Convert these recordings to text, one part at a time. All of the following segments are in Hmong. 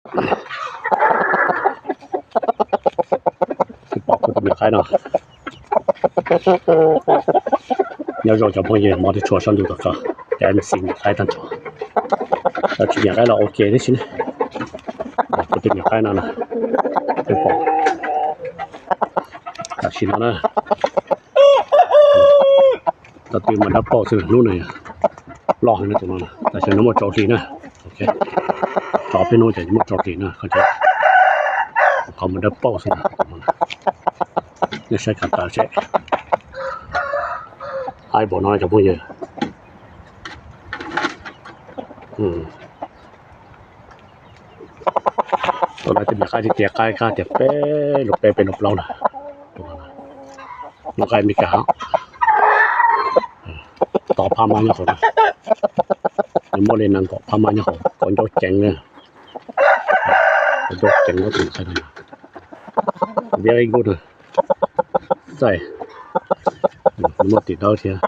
Pom kuv tus me nyuam qaib no. Nyob zoo cov phooj ywg, hmov twb tshua sab ntuj tom ko, ces me nyuam qaib tag nrho. Tsis me nyuam qaib los ua ke tib si ne. Kuv tus me nyuam qaib no na, pom tam sim no na. Tau twb mas dawb paug xwb, hnub no loj heev na tus no, tam sim no muaj rau hli na. Tso peb hnub ces muaj rau hli na, qhov mas dawb paug xwb. Nej saib kav taw seb, haib npaum no cov phooj ywg. Tus no tus me nyuam qaib tiag tiag, qaib kaj tias peb lub peb peb lub plaub na. Lub qaib Amelikas, tau phab mab nyob hauv na. Nws muaj li nees nkaum phab mab nyob hauv, kaum ncauj ceev na. Kaum ncauj ceev na tus me nyuam qaib no. Very good na. Xaij, nws muaj tim dawb thiab.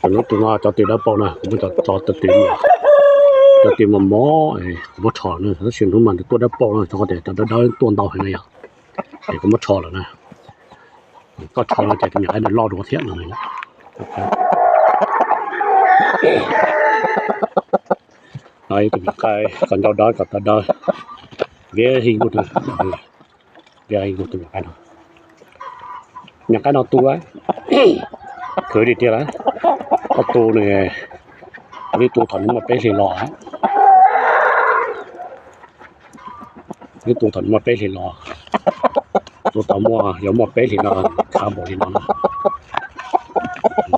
Tus no, tus no cov tw dawb paug na, kuv muab tso tw, cov tw mos mos, kuv muab rho na, tab sis hnub mas nws tuaj dawb paug na, rau qhov tias cov dawb dawb tuaj ntau heev na yom. Es kuv muab rho lawm na. Koj rho no ces tus me nyuam qaib no loj dua thiab no. No ib tus me nyuam qaib kaus ncauj dawb kaus taw dawb, very good, very good tus me nyuam qaib no. Me nyuam qaib no tu, khwv tiag tiag lawm. Koj tu nws, kuv li tu thaum nws muaj peb hlis los. Nws tu thaum muaj peb hlis los, tu tau muaj, yuav muaj peb hlis no, khav npaum li no na.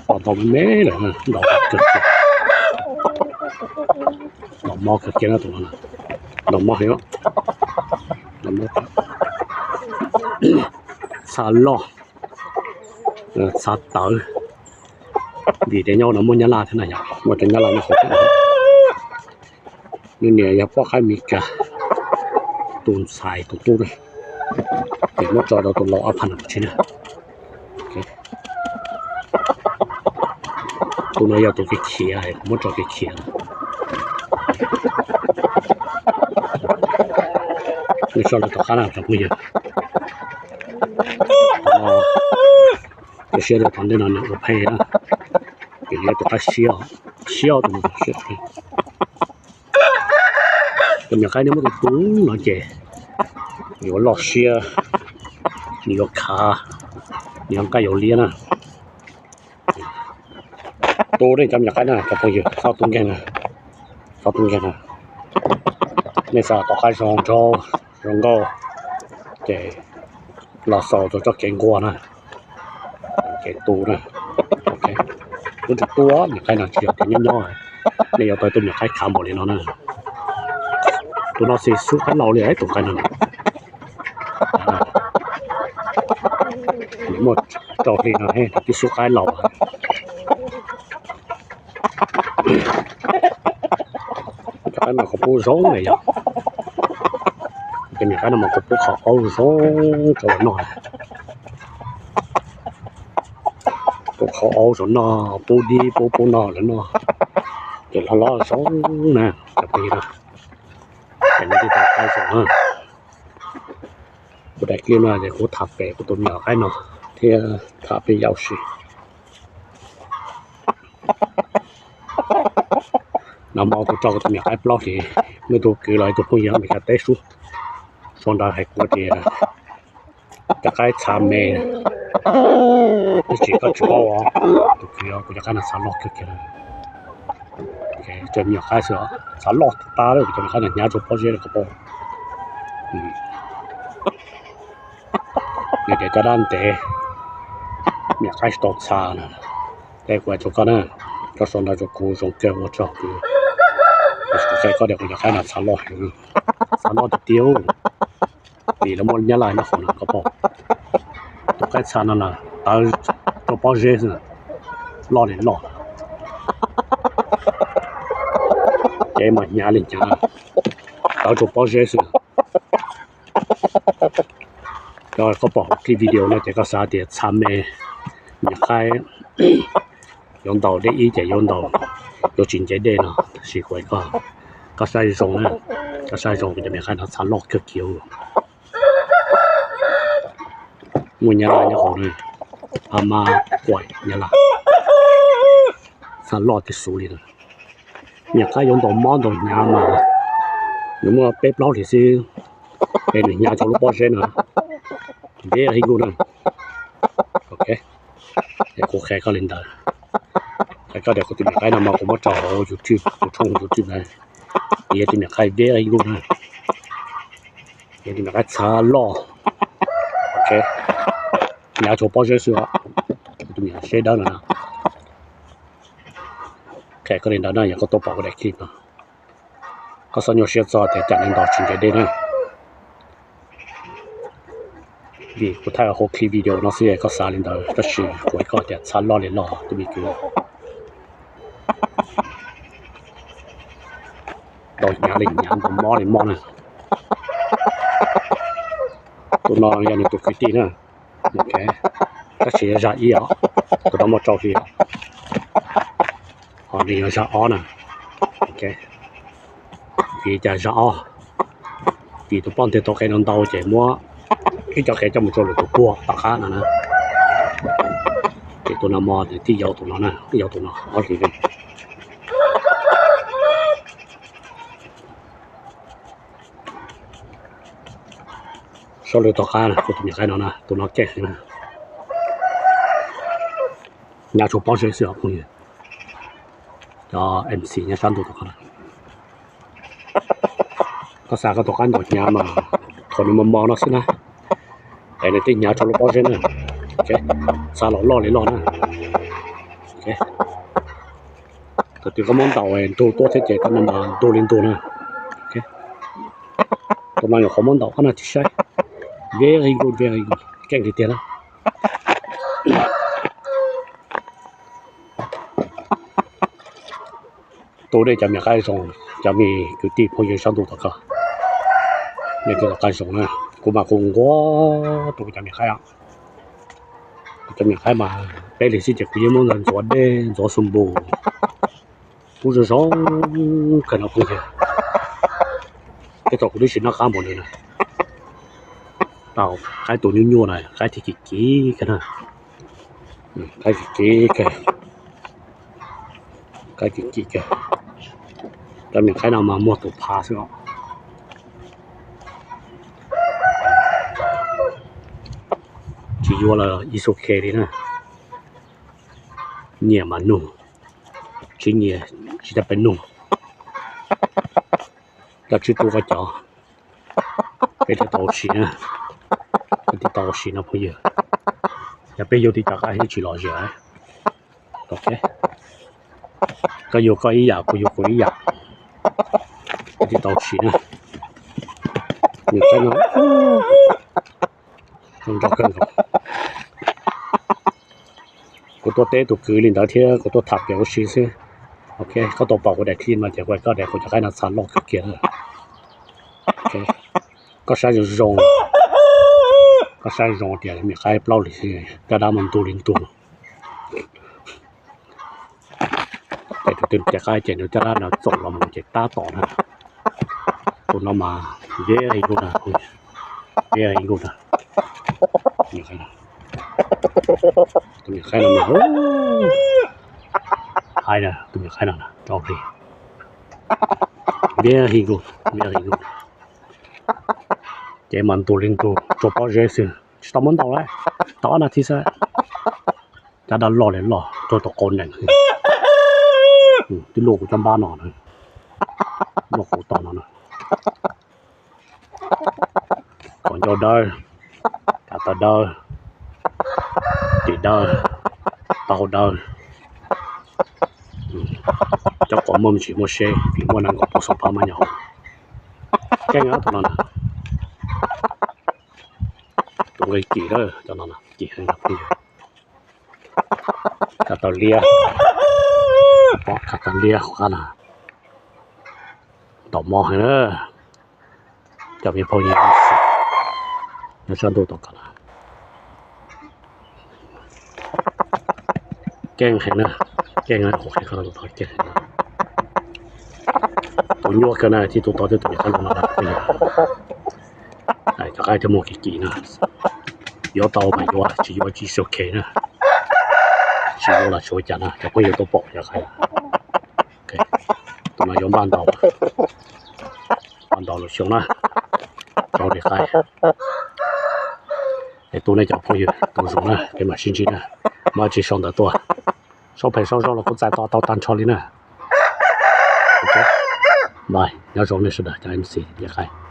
Pom ntau me me lawm, ntaus kawg kiag, ntaus mob kawg kiag na tus no, ntaus mob heev, ntaus mob. Txha loj, txha tawv, vim tias nyob no muaj Nyab Laj thiab na yom, muaj cov Nyab Laj nyob hauv thiab. Nws niam yog poj qaib Amelikas, tus ntxhais tus tub na, ces muab tso rau tus laus ob phav na tsis na. Tus no yog tus kev khiav, kuv muab tso kev khiav. Nej soj lawv tom qab na cov phooj ywg. Tus siab rau tom ntej no nws ua pheej na, ces yog tus qaib siab, siab tus no siab. Cov me nyuam qaib nej muab tus tu no ces yuav loj siab, nws yuav khav, nws yuav nqaij yuav liab na. Tu nej cov me nyuam qaib na cov phooj ywg, txhob tu nkeeg na, txhob tu nkeeg na. Nej xav tau qaib zoo nraug zoo nkauj ces los xaus rau txoj kev nquag na, kev tu na. Lub tsis tuaj me nyuam qaib no tsis yog tias nyob nyob, nej yuav tau tus me nyuam qaib khav npaum li no na. Tus no xi xub qaib laus li tus qaib no. Muaj rau hli no twb xub qaib laus. Cov qaib no kuv pub zoo na yog, cov me nyuam qaib no mas kuv pub qhov aub zoo rau lawv noj. Pub qhov aub rau noj, pub dib pub pub no lawv noj, ces hlob hlob zoo na cov phooj ywg na. Ces nej tau qaib zoo na. Kuv daim clip no ces kuv tham pem kuv tus me nyuam qaib no thiab tham peb yau si. Nag hmo kuv tso kuv tus me nyuam qaib plaub hlis, muaj ib tug kwv los ib tug phooj ywg Amelikas teb sub, sau ntawv hais kuv tias cov qaib txha me, tab sis koj tsis paub os, tus kwv, kuv cov qaib no txha loj kawg kiag. Cov me nyuam qaib xwb, txha loj tag lawm, kuv cov me nyuam qaib no hnyav rau pob zeb lawm koj paub. Nws tias caj dab ntev, me nyuam qaib tsis tau txha na. Ces kuv hais rau koj na, koj sau ntawv rau kuv zoo kawg ua tsaug kuv, kuv saib koj tias kuv cov qaib no txha loj heev, txha loj tiag tiag. Vim lawv muaj Nyab Laj nyob hauv no koj paub. Tus qaib txha no na, tawv rau pob zeb xwb, loj li loj, ces mas hnyav li hnyav, tawv rau pob zeb xwb. Koj pom clip video no ces koj xav tias txha me, me nyuam qaib Yuav ntaus dej ib ces yuav ntaus, yuav tsis nce dej no, tab sis kuv hais koj, koj saib zoo na, koj saib zoo, kuv cov me qaib no txha loj kawg kiag. Muaj nyab laj nyob hauv na, a ma quaim nyab laj, txha loj tiag xwb li na. Niam qaib yuav ntaus mob ntaus hnyav mas nws muaj peb plaub hlis xwb, es nws hnyav rau lub pob zeb na, very good na. Ok, es kuv qhia koj li ntawd, qhia koj tias kuv tus niam qaib no mas kuv muab tso hauv YouTube, kuv tshooj YouTube na, yog tus niam qaib very good na, yog tus niam qaib txha loj, ok, hnyav rau pob zeb xwb os, tus niam seb dawb no na. Qhia koj li ntawd na, yog koj tuaj pom kuv daim clip no, koj txhob nyuaj siab txog tias cas nws ntaus tsis nce dej na. Vim kuv thaij hauv clip video no xwb koj xav li ntawd, tab sis kuv hais koj tias txha loj li loj tus me kwv. Ntaus hnyav li hnyav, ntaus mob li mob na. Tus no yog nws tus kwv tij na. Ok, tab sis yog zaj ib os, tus no muaj rau hli os. Ho nws yog zaj ob na. Ok, vim cas zaj ob? Vim tus poj ntxoog tau qe no ntau ces muab ib co qe coj mus rau lwm tus puag tom qab no na. Ces tus no mas nws thiaj yau tus no na, yau tus no ob hlis li. Sab lwm tom qab na, kuv tus niam qaib no na, tus no keej heev na. Hnyav tshua pob zeb xwb os phooj ywg. Cov MC nyob sab ntuj tom qab na. Koj xav koj tus qaib ntaus hnyav mas thaum nws mos mos no xwb na, es nws thiaj hnyav rau lub pob zeb na. Txha los loj li loj na. Thaum twg koj muab ntaus ntug tuaj thiab ces koj no mas ntug li ntug na. Tus no nyuam qhuav muab ntaus ob nag tib saib. Very good, very good, keej tiag tiag na. Tu dej cov me qaib zoo, cov me kwv tij phooj ywg sab ntuj tom koj, nej kuj tom qab zoo na. Kuv mas kuv nquag tu kuv cov me qaib os. Kuv cov me qaib mas peb hlis xwb ces kuv yeej muab ntxuav dej ntxuav xu npus, pub zoo zoo kawg no phooj ywg. Tej thaum kuv twb tsis noj qab npaum li na. Tau qaib tus nyuaj nyuaj na, qaib thiaj kim kim kawg na. Qaib kim kim kawg, qaib kim kim kawg. Cov me qaib no mas muag tus phav xwb os. Tsis yuav los it's ok li na. Nyiam mas nug, tsis nyiam tsis tas pes nug. Koj tswj tub koj cov, peb thiaj tau ua si na, peb thiaj tau ua si no phooj ywg. Yog peb yug tib co qaib thiaj tsis lom zem. Ok, koj yug koj ib yam, kuv yug kuv ib yam, peb thiaj tau ua si na. Nws qaib no zoo nraug kawg nkaus. Kuv tuaj teb tus kwv li ntawd thiab kuv tuaj tham pem ua si xwb. Ok, koj tau pom kuv daim clip no ces kuv hais koj tias kuv cov qaib no txha loj kawg kiag na. Koj saib zoo zoo, koj saib zoo tias me qaib plaub hlis xwb, caj dab mas ntug li ntug. Ces tus twg cov qaib ces nws caj dab no txoom los mus ces tab tom na. Tus no mas very good na, very good na. Tus me qaib no mas, haib na, tus me qaib no rau hli. Very good, very good. Ces mas ntug li ntug rau pob zeb xwb, tsis tau muab ntaus lawm, tau ob nag thiv xwb. Caj dab loj li loj rau tom qau nees. Twb luaj kuv caj npab no na, luaj kuv tog no na. Kaus ncauj dawb, kav taw dawb, ris dawb, taub hau dawb. Cov quav muaj me ntsis muaj seb vim muaj nees nkaum pua xom phab mab nyuam hauv. Keej tus no na. Tus nqi kim lawm, cov no kim heev na phooj ywg. Kav taw liab, pom kav taw liab qhov qab na, ntaus mob heev na. Cov me phooj ywg nyob sab ntuj tom koj na, keej heev na. Keej na, qhov qhia koj tau tau keej. Tus nyuaj kawg na, thiab tus tod thiab tus nyuaj kawg no. Cov qaib thiaj muaj kim kim na. Yuav tau mas yuav, tsis yuav tsis xyuas khe na. Tsis yuav los tsis ua cas na, cov phooj ywg tuaj pom cov qaib. Tus no yuav npaj ntaus, npaj ntaus lwm xyoo na, rau li qaib. Es tu nej cov phooj ywg tus zoo na, peb mam sib ntsib na. Muaj tsis sau ntawv tuaj, sau phem sau zoo los kuv txais tos tau tag nrho li na. Bye, nyob zoo nej sawv daws cov M C Yaj Qaib.